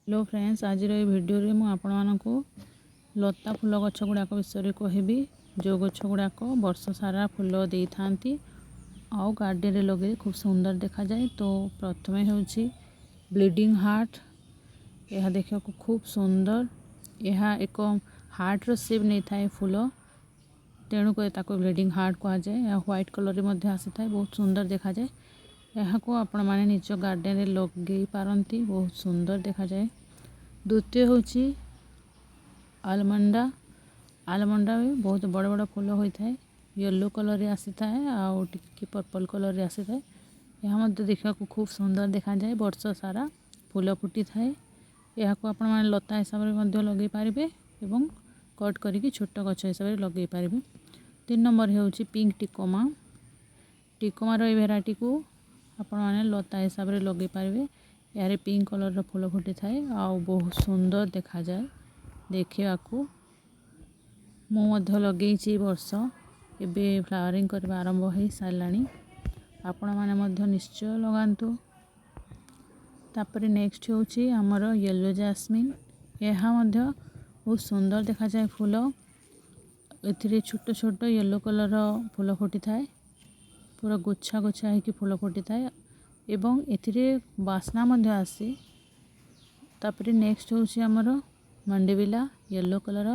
Hello friends, ଆଜିର ଏହି ଭିଡ଼ିଓରେ ମୁଁ ଆପଣମାନଙ୍କୁ ଲତା ଫୁଲ ଗଛ ଗୁଡ଼ାକ ବିଷୟରେ କହିବି, ଯେଉଁ ଗଛ ଗୁଡ଼ାକ ବର୍ଷ ସାରା ଫୁଲ ଦେଇଥାନ୍ତି ଆଉ ଗାର୍ଡ଼େନରେ ଲଗେଇଲେ ଖୁବ୍ ସୁନ୍ଦର ଦେଖାଯାଏ। ତ ପ୍ରଥମେ ହେଉଛି ବ୍ଲିଡ଼ିଂ ହାର୍ଟ। ଏହା ଦେଖିବାକୁ ଖୁବ୍ ସୁନ୍ଦର। ଏହା ଏକ ହାର୍ଟର ସେପ୍ ନେଇଥାଏ ଫୁଲ, ତେଣୁକରି ତାକୁ ବ୍ଲିଡ଼ିଂ ହାର୍ଟ କୁହାଯାଏ। ଏହା ହ୍ୱାଇଟ୍ କଲର୍ରେ ମଧ୍ୟ ଆସିଥାଏ, ବହୁତ ସୁନ୍ଦର ଦେଖାଯାଏ। ଏହାକୁ ଆପଣମାନେ ନିଜ ଗାର୍ଡ଼େନରେ ଲଗେଇ ପାରନ୍ତି, ବହୁତ ସୁନ୍ଦର ଦେଖାଯାଏ। ଦ୍ୱିତୀୟ ହେଉଛି ଆଲମଣ୍ଡା। ଆଲମଣ୍ଡା ବି ବହୁତ ବଡ଼ ବଡ଼ ଫୁଲ ହୋଇଥାଏ, ୟେଲୋ କଲର୍ରେ ଆସିଥାଏ ଆଉ ଟିକେ ପର୍ପଲ୍ କଲର୍ରେ ଆସିଥାଏ। ଏହା ମଧ୍ୟ ଦେଖିବାକୁ ଖୁବ୍ ସୁନ୍ଦର ଦେଖାଯାଏ। ବର୍ଷ ସାରା ଫୁଲ ଫୁଟିଥାଏ। ଏହାକୁ ଆପଣମାନେ ଲତା ହିସାବରେ ମଧ୍ୟ ଲଗେଇ ପାରିବେ ଏବଂ କଟ୍ କରିକି ଛୋଟ ଗଛ ହିସାବରେ ଲଗେଇ ପାରିବେ। 3 ନମ୍ବର ହେଉଛି ପିଙ୍କ ଟିକୋମା। ଟିକୋମାର ଏଇ ଭେରାଇଟିକୁ ଆପଣମାନେ ଲତା ହିସାବରେ ଲଗେଇ ପାରିବେ। ଏହାରେ ପିଙ୍କ କଲର୍ର ଫୁଲ ଫୁଟିଥାଏ ଆଉ ବହୁତ ସୁନ୍ଦର ଦେଖାଯାଏ ଦେଖିବାକୁ। ମୁଁ ମଧ୍ୟ ଲଗେଇଛି ଏ ବର୍ଷ, ଏବେ ଫ୍ଲାୱାରିଂ କରିବା ଆରମ୍ଭ ହେଇସାରିଲାଣି। ଆପଣମାନେ ମଧ୍ୟ ନିଶ୍ଚୟ ଲଗାନ୍ତୁ। ତାପରେ ନେକ୍ସଟ ହେଉଛି ଆମର ୟେଲୋ ଜାସମିନ୍। ଏହା ମଧ୍ୟ ବହୁତ ସୁନ୍ଦର ଦେଖାଯାଏ ଫୁଲ। ଏଥିରେ ଛୋଟ ଛୋଟ ୟେଲୋ କଲର୍ର ଫୁଲ ଫୁଟିଥାଏ, ପୁରା ଗୁଚ୍ଛା ଗୁଚ୍ଛା ହେଇକି ଫୁଲ ଫୁଟିଥାଏ ଏବଂ ଏଥିରେ ବାସ୍ନା ମଧ୍ୟ ଆସେ। ତାପରେ ନେକ୍ସଟ ହେଉଛି ଆମର mandevilla, yellow colour.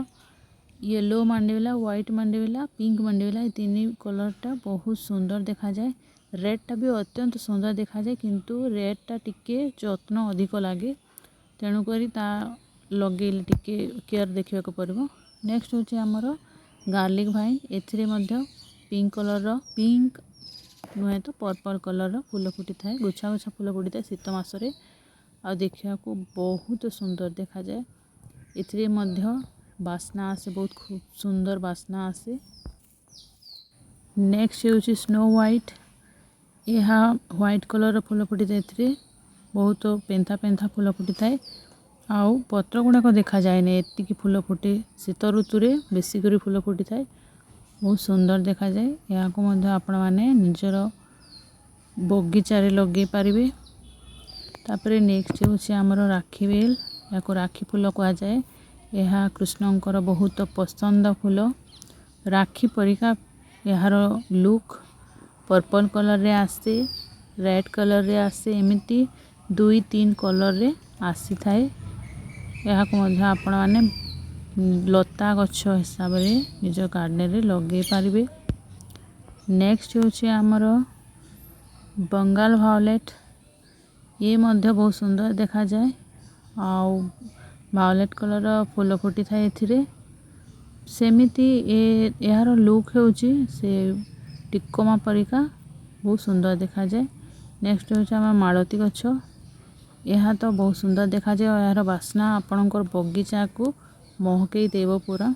Yellow mandevilla, white mandevilla, pink mandevilla, ଏ ତିନି କଲର୍ଟା ବହୁତ ସୁନ୍ଦର ଦେଖାଯାଏ। ରେଡ଼୍ଟା ବି ଅତ୍ୟନ୍ତ ସୁନ୍ଦର ଦେଖାଯାଏ, କିନ୍ତୁ ରେଡ଼୍ଟା ଟିକେ ଯତ୍ନ ଅଧିକ ଲାଗେ, ତେଣୁକରି ତା ଲଗେଇଲେ ଟିକେ କେୟାର ଦେଖିବାକୁ ପଡ଼ିବ। ନେକ୍ସଟ ହେଉଛି ଆମର ଗାର୍ଲିକ୍ ଭାଇନ୍। ଏଥିରେ ମଧ୍ୟ ପିଙ୍କ କଲର୍ର, ପିଙ୍କ ନୁହେଁ ତ ପର୍ପଲ୍ କଲର୍ର ଫୁଲ ଫୁଟିଥାଏ, ଗୁଚ୍ଛା ଗୁଚ୍ଛା ଫୁଲ ଫୁଟିଥାଏ ଶୀତ ମାସରେ ଆଉ ଦେଖିବାକୁ ବହୁତ ସୁନ୍ଦର ଦେଖାଯାଏ। ଏଥିରେ ମଧ୍ୟ ବାସ୍ନା ଆସେ, ବହୁତ ଖୁବ୍ ସୁନ୍ଦର ବାସ୍ନା ଆସେ। ନେକ୍ସଟ ହେଉଛି ସ୍ନୋ ହ୍ୱାଇଟ୍। ଏହା ହ୍ୱାଇଟ୍ କଲର୍ର ଫୁଲ ଫୁଟିଥାଏ। ଏଥିରେ ବହୁତ ପେନ୍ଥା ପେନ୍ଥା ଫୁଲ ଫୁଟିଥାଏ ଆଉ ପତ୍ର ଗୁଡ଼ାକ ଦେଖାଯାଏନି, ଏତିକି ଫୁଲ ଫୁଟେ। ଶୀତ ଋତୁରେ ବେଶୀ କରି ଫୁଲ ଫୁଟିଥାଏ, ବହୁତ ସୁନ୍ଦର ଦେଖାଯାଏ। ଏହାକୁ ମଧ୍ୟ ଆପଣମାନେ ନିଜର ବଗିଚାରେ ଲଗେଇ ପାରିବେ। ତାପରେ ନେକ୍ସଟ ହେଉଛି ଆମର ରାକ୍ଷୀ ବେଲ୍। ଏହାକୁ ରାକ୍ଷୀ ଫୁଲ କୁହାଯାଏ। ଏହା କୃଷ୍ଣଙ୍କର ବହୁତ ପସନ୍ଦ ଫୁଲ। ରାକ୍ଷୀ ପରିକା ଏହାର ଲୁକ୍। ପର୍ପଲ୍ କଲର୍ରେ ଆସେ, ରେଡ଼୍ କଲର୍ରେ ଆସେ, ଏମିତି ଦୁଇ ତିନି କଲର୍ରେ ଆସିଥାଏ। ଏହାକୁ ମଧ୍ୟ ଆପଣମାନେ ଲତା ଗଛ ହିସାବରେ ନିଜ ଗାର୍ଡ଼େନରେ ଲଗେଇ ପାରିବେ। ନେକ୍ସଟ ହେଉଛି ଆମର ବଙ୍ଗାଲ ଭାଓଲେଟ୍। ଇଏ ମଧ୍ୟ ବହୁତ ସୁନ୍ଦର ଦେଖାଯାଏ ଆଉ ଭାଓଲେଟ୍ କଲର୍ର ଫୁଲ ଫୁଟିଥାଏ ଏଥିରେ। ସେମିତି ଏହାର ଲୁକ୍ ହେଉଛି ସେ ଟିକମା ପରିକା, ବହୁତ ସୁନ୍ଦର ଦେଖାଯାଏ। ନେକ୍ସଟ ହେଉଛି ଆମର ମାଳତୀ ଗଛ। ଏହା ତ ବହୁତ ସୁନ୍ଦର ଦେଖାଯାଏ ଆଉ ଏହାର ବାସ୍ନା ଆପଣଙ୍କର ବଗିଚାକୁ ମହକେଇ ଦେବ ପୁରା।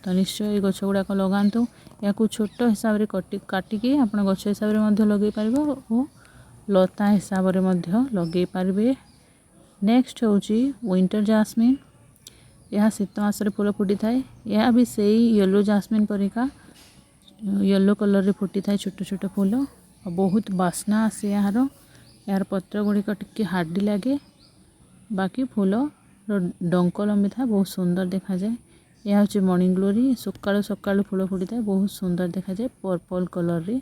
ତ ନିଶ୍ଚୟ ଏଇ ଗଛ ଗୁଡ଼ାକ ଲଗାନ୍ତୁ। ଏହାକୁ ଛୋଟ ହିସାବରେ କାଟିକି ଆପଣ ଗଛ ହିସାବରେ ମଧ୍ୟ ଲଗେଇ ପାରିବେ ଓ ଲତା ହିସାବରେ ମଧ୍ୟ ଲଗେଇ ପାରିବେ। ନେକ୍ସଟ ହେଉଛି ୱିଣ୍ଟର ଜାସମିନ୍। ଏହା ଶୀତ ମାସରେ ଫୁଲ ଫୁଟିଥାଏ। ଏହା ବି ସେଇ ୟେଲୋ ଜାସମିନ୍ ପରିକା ୟେଲୋ କଲର୍ରେ ଫୁଟିଥାଏ ଛୋଟ ଛୋଟ ଫୁଲ ଆଉ ବହୁତ ବାସ୍ନା ଆସେ ଏହାର। ଏହାର ପତ୍ର ଗୁଡ଼ିକ ଟିକେ ହାର୍ଡ଼ି ଲାଗେ, ବାକି ଫୁଲର ଡଙ୍କ ଲମ୍ବିଥାଏ, ବହୁତ ସୁନ୍ଦର ଦେଖାଯାଏ। ଏହା ହେଉଛି ମର୍ଣ୍ଣିଂ ଗ୍ଲୋରି। ସକାଳୁ ସକାଳୁ ଫୁଲ ଫୁଟିଥାଏ, ବହୁତ ସୁନ୍ଦର ଦେଖାଯାଏ ପର୍ପଲ୍ କଲର୍ରେ।